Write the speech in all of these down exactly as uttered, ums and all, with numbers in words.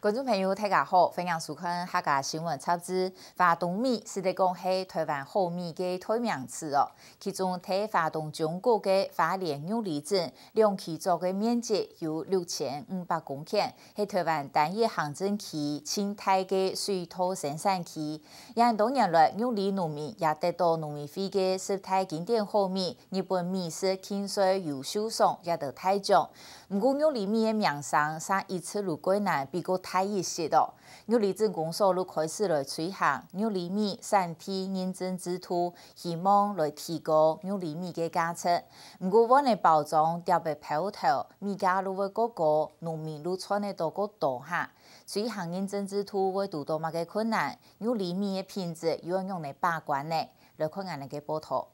觀眾朋友，大家好，歡迎收看客家新聞雜誌。花東米實在講係臺灣好米个代名詞哦。其中在花東縱谷个花蓮玉里鎮，兩期作个面積有六千五百公頃，係臺灣單一行政區盡大个水稻生產區。也多年來，玉里農民也得到農委會个十大經典好米、日本米食競賽優秀賞這兜大獎。 毋過玉里米个名聲，正一直摎桂南比較大一息哦。玉里鎮公所就開始來推行玉里米產地認證制度，希望來提高玉里米个價值。毋過，為了包裝、貼个標頭，米價就會過高，農民就賺得到過多哈。推行認證制度會堵到麼个困難？玉里米个品質又愛仰般把關呢？來看𠊎等个報導。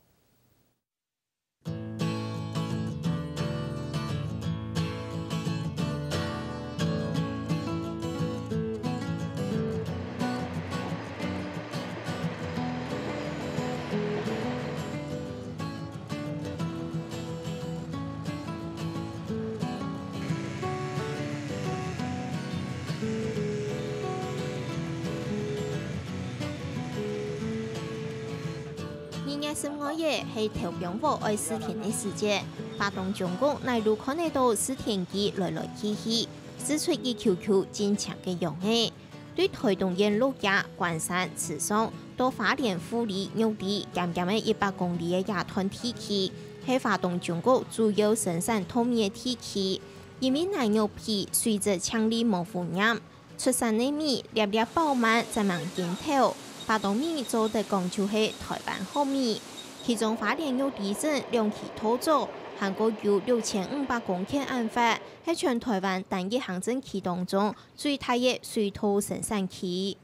二月十五日係投放禾愛蒔田个時節，花東縱谷哪路看得到蒔田機來來去去，使出一裘裘真青个秧仔。對臺東縣鹿野、關山、池上到花蓮富里、玉里，短短个一百公里个這段地區，係花東縱谷主要生產稻米个地區。因為泥肉肥，水質淨俐無污染， 出產个米粒粒飽滿，正吂堅透。花東米做得講就係臺灣好米。其中花蓮玉里鎮兩期稻作，含過有六千五百公頃恁闊，係全臺灣單一行政區當中最大个水稻生產區。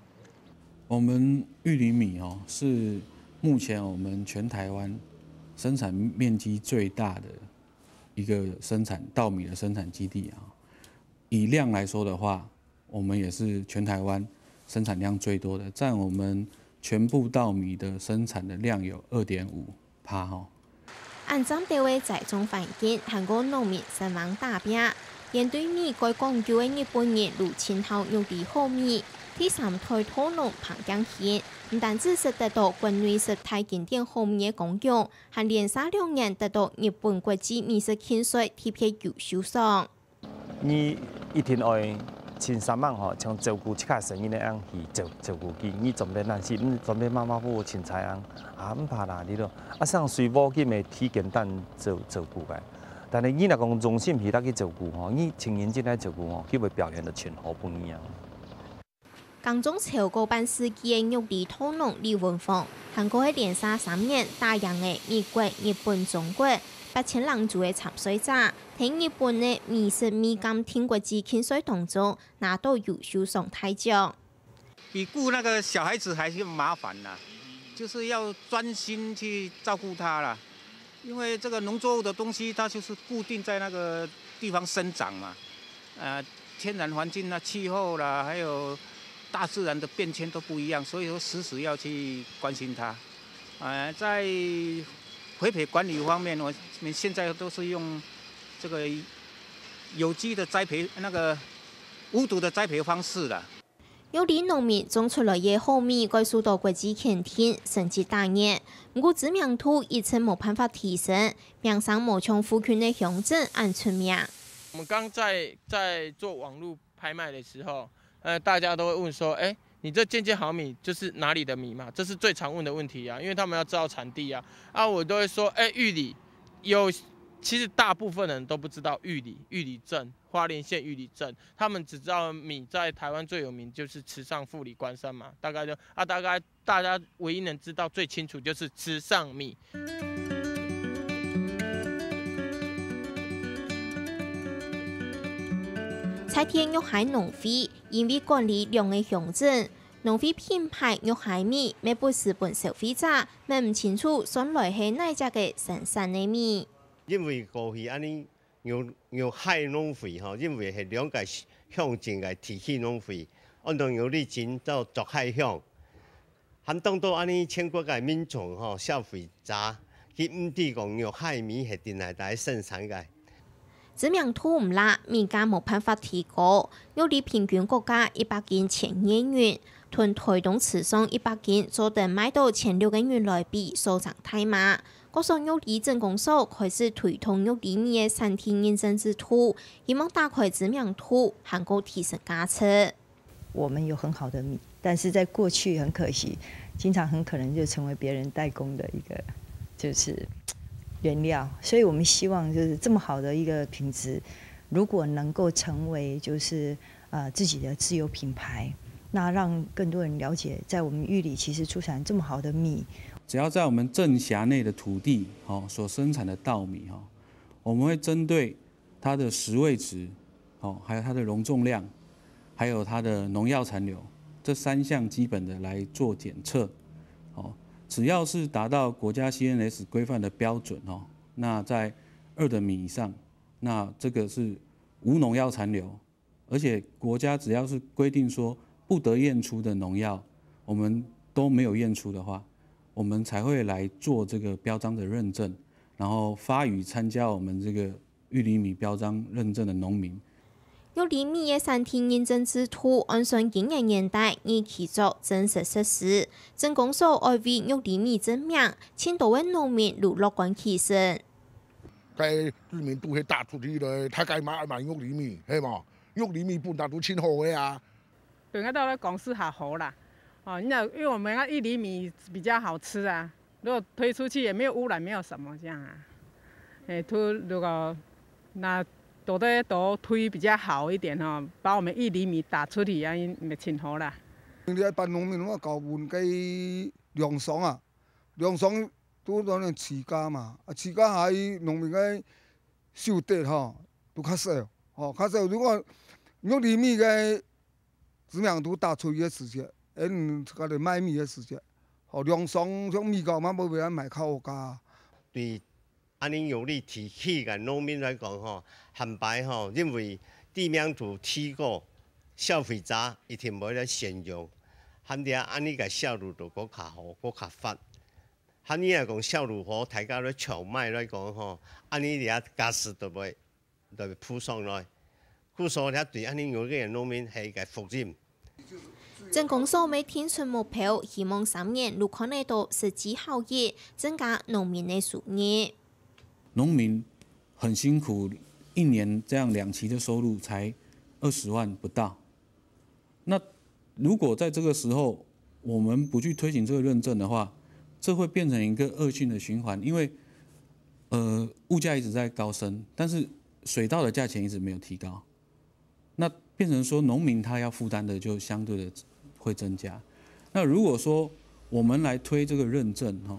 我們玉里米哦，是目前我們全台灣生產面積最大的一個生產稻米的生產基地啊。以量來說的話，我們也是全台灣生產量最多的，占我們全部稻米的生產的量有二點五趴哈。恁爭鬥个栽種環境，還過農民生命打拚，連對米蓋講究个日本人就盡好玉里好米。第三代稻農彭敬興，毋單止食得到國內十大經典好米个光榮，還連續兩年得到日本國際米食競賽特別優秀賞。 你一定愛盡煞猛吼，像照顧自家生命个樣去照，照顧佢。你總得難死，嗯，總得馬馬虎虎凊彩樣，啊，毋怕啦，你都，啊，像水無金个，天簡單照，照顧个。但係你若講用心去來去照顧吼，你盡認真來照顧吼，佢會表現得盡好分你啊。 耕種超過半世紀个玉里稻農李文峰，還過係連續三年打贏了美國、日本、中國八千零組个參賽者，在日本个米食味感定國際競賽當中拿到優秀賞大獎。比顧那個小孩子還是麻煩啦，就是要專心去照顧他啦。 因為這個農作物的東西，它就是固定在那個地方生長嘛，呃，天然環境啦、氣候啦，還有大自然的變遷都不一樣，所以說時時要去關心它。呃，在肥肥管理方面，我們現在都是用這個有機的栽培，那個無毒的栽培方式啦。 玉里農民種出來个好米蓋受到國際肯定，成績卓越。毋過知名度一直無辦法提升，名聲無像附近个鄉鎮恁出名。我們剛在在做網路拍賣的時候，呃，大家都會問說，哎，你這件件好米就是哪裡的米嘛？這是最常問的問題啊，因為他們要知道產地啊。啊，我都會說，哎，玉里有，其實大部分人都不知道玉里，玉里鎮，花蓮縣玉里鎮，他們只知道米在台灣最有名就是池上、富里、關山嘛，大概就啊，大概大家唯一能知道最清楚就是池上米。在地玉溪農會因為管理兩個鄉鎮，農會品牌玉溪米乜不時分消費者問毋清楚算來係哪隻个生產个米。因為過去恁呢 玉溪農會吼，因為係兩個鄉鎮个地區農會，安到玉里鎮到竹溪鄉，還當到恁呢全國个民眾吼消費者，佢毋知講玉溪米係在哪搭生產个。知名度毋罅，米價無辦法提高，玉梨平均各價一百斤千二銀，同臺東池上一百斤做得賣到千六个銀來比，相差大嘛。各所玉梨鎮公所開始推動玉梨米个產地認證制度，希望打開知名度，還過提升價值。 我们有很好的米，但是在过去很可惜，经常很可能就成为别人代工的一个就是原料，所以我们希望就是这么好的一个品质，如果能够成为就是呃自己的自有品牌，那让更多人了解，在我们玉里其实出产这么好的米。只要在我们镇辖内的土地，哦，所生产的稻米，哦，我们会针对它的食味值，哦，还有它的容重量，还有它的农药残留这三项基本的来做检测，哦，只要是达到国家C N S规范的标准，哦，那在二等米以上，那这个是无农药残留，而且国家只要是规定说不得验出的农药，我们都没有验出的话，我们才会来做这个标章的认证，然后发予参加我们这个玉梨米标章认证的农民。玉梨米个產地認證制度，按算今年年底已起作正式實施。鎮公所愛為玉梨米正名，盡多个農民都樂觀其成。該知名度係打出去了，大家嘛愛買玉梨米，係無？玉梨米本來都盡好个啊。對𠊎兜來講是還好啦，哦，因為因為我們那玉梨米比較好吃啊。 如果推出去也沒有污染，沒有什麼這樣啊。哎，都如果那多得多推比較好一點哈，把我們玉梨米打出去啊，也盡好啦。你愛辦農民，我搞阮个糧倉啊，糧倉都當然自家嘛，啊自家還農民个收得吼，都較少，吼較少。如果玉梨米个 知名度打出去个時節，恁自家來賣米个時節，吼，糧倉像米糕嘛，無會賣較好價。對恁呢玉梨地區个農民來講吼，坦白吼，因為知名度提高，消費者一定會來選用，恁樣恁呢个銷路就閣較好，閣較發。恁呢來講銷路好，大家來搶賣來講吼，恁呢這價數就會來浮上來。 故所這對恁呢玉梨个農民係一個福音。鎮公所乜定出目標，希望三年就看得到實際效益，增加農民个收入。農民很辛苦，一年這樣兩期的收入才二十萬不到。那如果在這個時候我們不去推行這個認證的話，這會變成一個惡性的循環，因為呃物價一直在高升，但是水稻的價錢一直沒有提高，那變成說農民他要負擔的就相對的會增加。那如果說我們來推這個認證哈，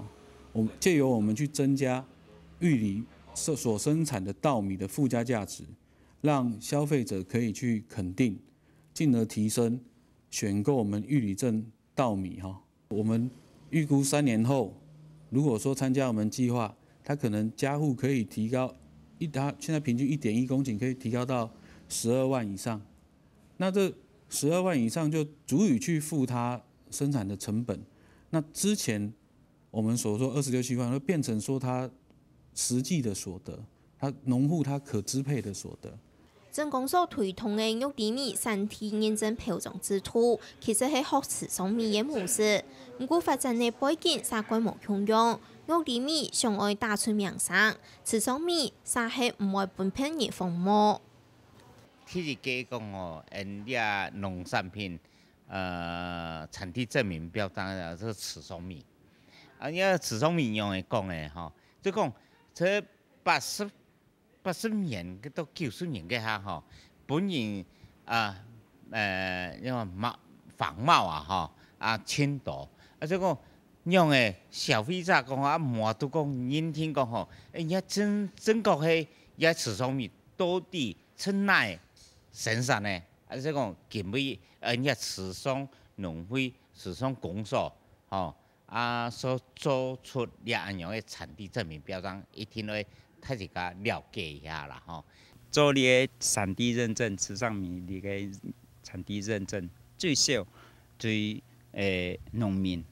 我們藉由我們去增加玉梨所所生產的稻米的附加價值，讓消費者可以去肯定，進而提升選購我們玉里鎮稻米哈。我們預估三年後，如果說參加我們計劃，他可能家戶可以提高一，他現在平均一點一公頃可以提高到十二萬以上，那這十二萬以上就足以去付他生產的成本。那之前我們所說二十六七萬，會變成說他實際的所得，他農戶他可支配的所得。 鎮公所推動个玉里米產地認證標章制度，其實係學池上米个模式，毋過發展个背景嗄蓋無共樣。玉里米想愛打出名聲，池上米嗄係毋會分別人荒漠。第一个講吼，𫣆這農產品，呃，產地證明標章啊，係池上米。啊，因為池上米仰會講个吼，就講這八十 八十年到九十年該下吼，本人啊，呃，因為貿仿貿啊吼，啊，盡多。啊，這個樣个消費者講啊，無都講認定講吼，哎呀，真真个係，也池上米到底出哪生產呢？啊，這個今晡日，呃，也池上農會、池上公所吼， 啊所做出這恁樣个產地證明標章，一定愛大自家了解一下啦吼。做這个產地認證，池上米這个產地認證，最少對誒農民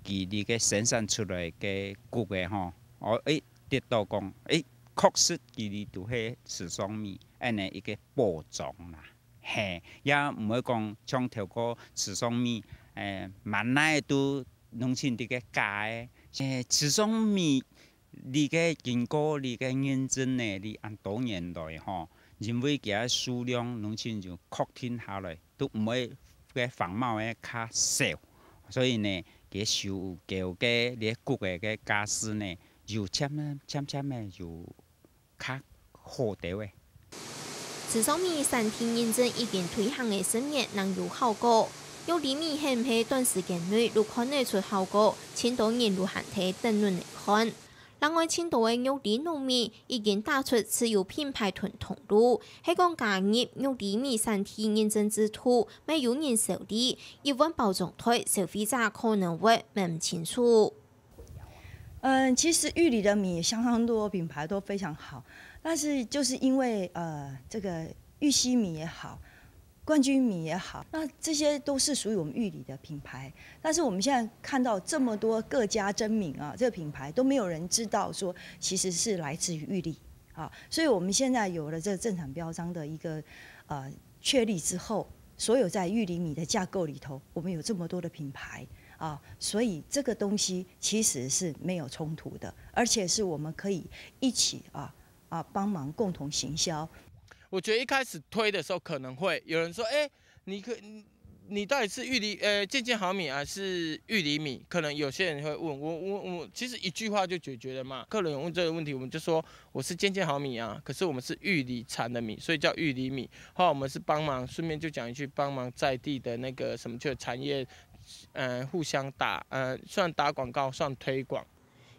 佢這个生產出來个穀仔吼，哦，誒，得到講，誒，確實佢兜都係池上米，恁呢一個保障啦。嘿，也毋會講像頭過池上米，誒，滿哪都農村這個假个，誒，池上米這個經過這個驗證呢，這恁多年來吼，因為佢个數量農村就確定下來，都毋會个黃毛个較少，所以呢，佢收購个這谷个个價數呢，有漸漸漸漸个有 較好兜仔。池上米產地認證已經推行个十年，正有效果。玉里米係毋係短時間內就看得出效果，盡多人都還在等等來看。另外，盡多个玉里農民已經打出自有品牌同通路，係講加入玉里米產地認證制度，乜有人受利，一碗包裝袋消費者可能會問毋清楚。 嗯，其實玉里的米相當多品牌都非常好，但是就是因為呃这個玉溪米也好，冠軍米也好，那這些都是屬於我們玉里的品牌。但是我們現在看到這麼多各家爭鳴啊，這個品牌都沒有人知道說其實是來自於玉里啊，所以我們現在有了這個正產標章的一個呃確立之後，所有在玉里米的架構裡頭，我們有這麼多的品牌啊，所以這個東西其實是沒有衝突的，而且是我們可以一起啊啊幫忙共同行銷。我觉得一开始推的时候，可能会有人说：“哎、你可你到底是玉里呃健健好米还是玉里米？”可能有些人会问我，我我其实一句话就解决了嘛。客人有问这个问题，我们就说我是健健好米啊，可是我们是玉里产的米，所以叫玉里米。后来我们是帮忙顺便就讲一句，帮忙在地的那个什么就产业，呃，互相打呃算打广告算推广。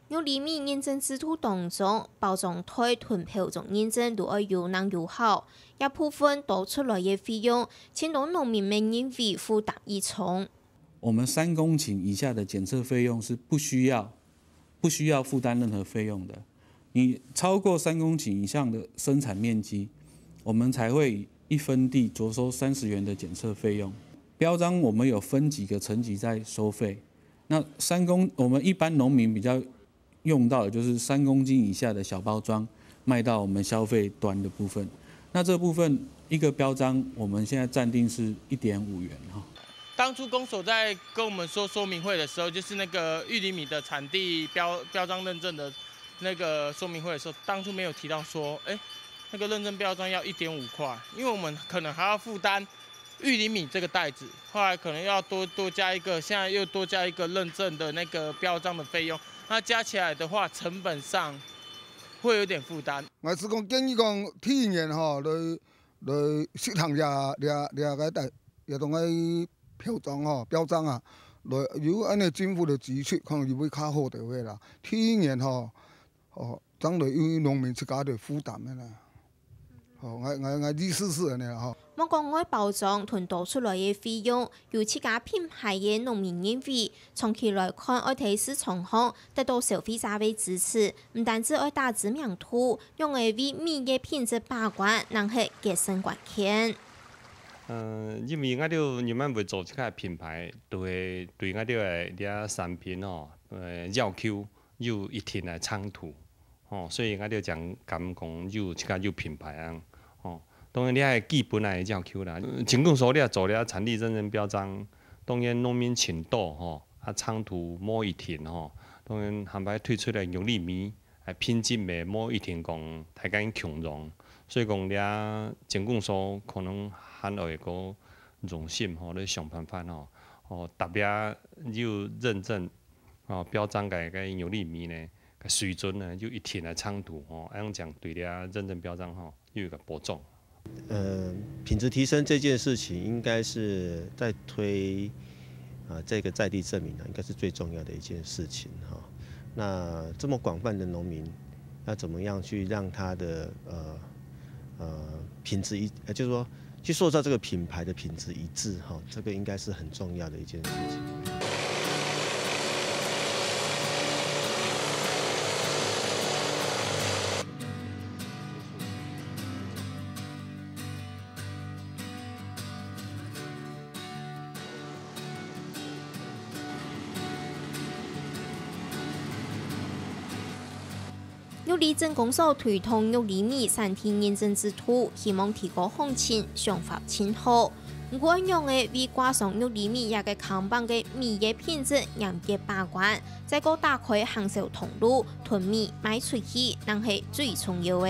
玉里米認證制度當中，包裝袋同包裝認證都愛有正有效，這部分多出來个費用，盡多農民乜認為負擔已重。我們三公頃以下的檢測費用是不需要不需要負擔任何費用的。你超過三公頃以上的生產面積，我們才會以一分地酌收三十元的檢測費用。標章我們有分幾個層級在收費，那三公我們一般農民比較用到的就是三公斤以下的小包裝，賣到我們消費端的部分。那這部分一個標章，我們現在暫定是一點五元哈。当初公所在跟我们说说明会的时候，就是那个玉里米的产地标标章认证的那个说明会的时候，当初没有提到说，哎，那个认证标章要一点五块，因为我们可能还要负担玉里米这个袋子，后来可能要多多加一个，现在又多加一个认证的那个标章的费用，那加起来的话，成本上会有点负担。我是讲建议讲，第一年吼，来来实行这这这个代这种个标章吼，标章啊，来有安尼政府的支持，可能就会较好一点啦。第一年吼，哦，将来有农民自家的负担的啦。哦，我我我意思是安尼啦吼。莫讲外包装同多出来个费用，有自家品牌个农民认为，长期来看，爱在市场上得到消费者个支持，毋单止爱打知名度， 用个为米个品质把关，正係决胜关键。呃，因为𠊎兜原本会做这个品牌，就会对𠊎兜个这产品吼，呃，要求有一定个程度，吼，所以𠊎兜正敢讲有这个有品牌啊，吼。当然，你个基本个要求啦，呃，尽管说你做了产地认证标章，当然农民程度吼，啊，程度无一定吼，当然，下摆推出来玉米米。 啊，品质也無一定講大家共樣，所以講這政府所可能還愛个用心吼，來想辦法吼，哦，特別有認證哦標章个个玉米米呢，个水準呢有一定个程度吼，恁樣講對這認證標章吼有一個保障。 呃，品质提升这件事情，应该是在推啊、这个在地证明呢，应该是最重要的一件事情哈。那这么广泛的农民，要怎么样去让他的呃呃品质一，呃，就是说去塑造这个品牌的品质一致哈，这个应该是很重要的一件事情。玉里鎮公所推動玉里米產地認證制度，希望提高鄉親想法盡好。毋過仰仔為掛上玉里米這個看板个米个品質嚴格把關，再過打開行銷通路，囤米賣出去，正係最重要个。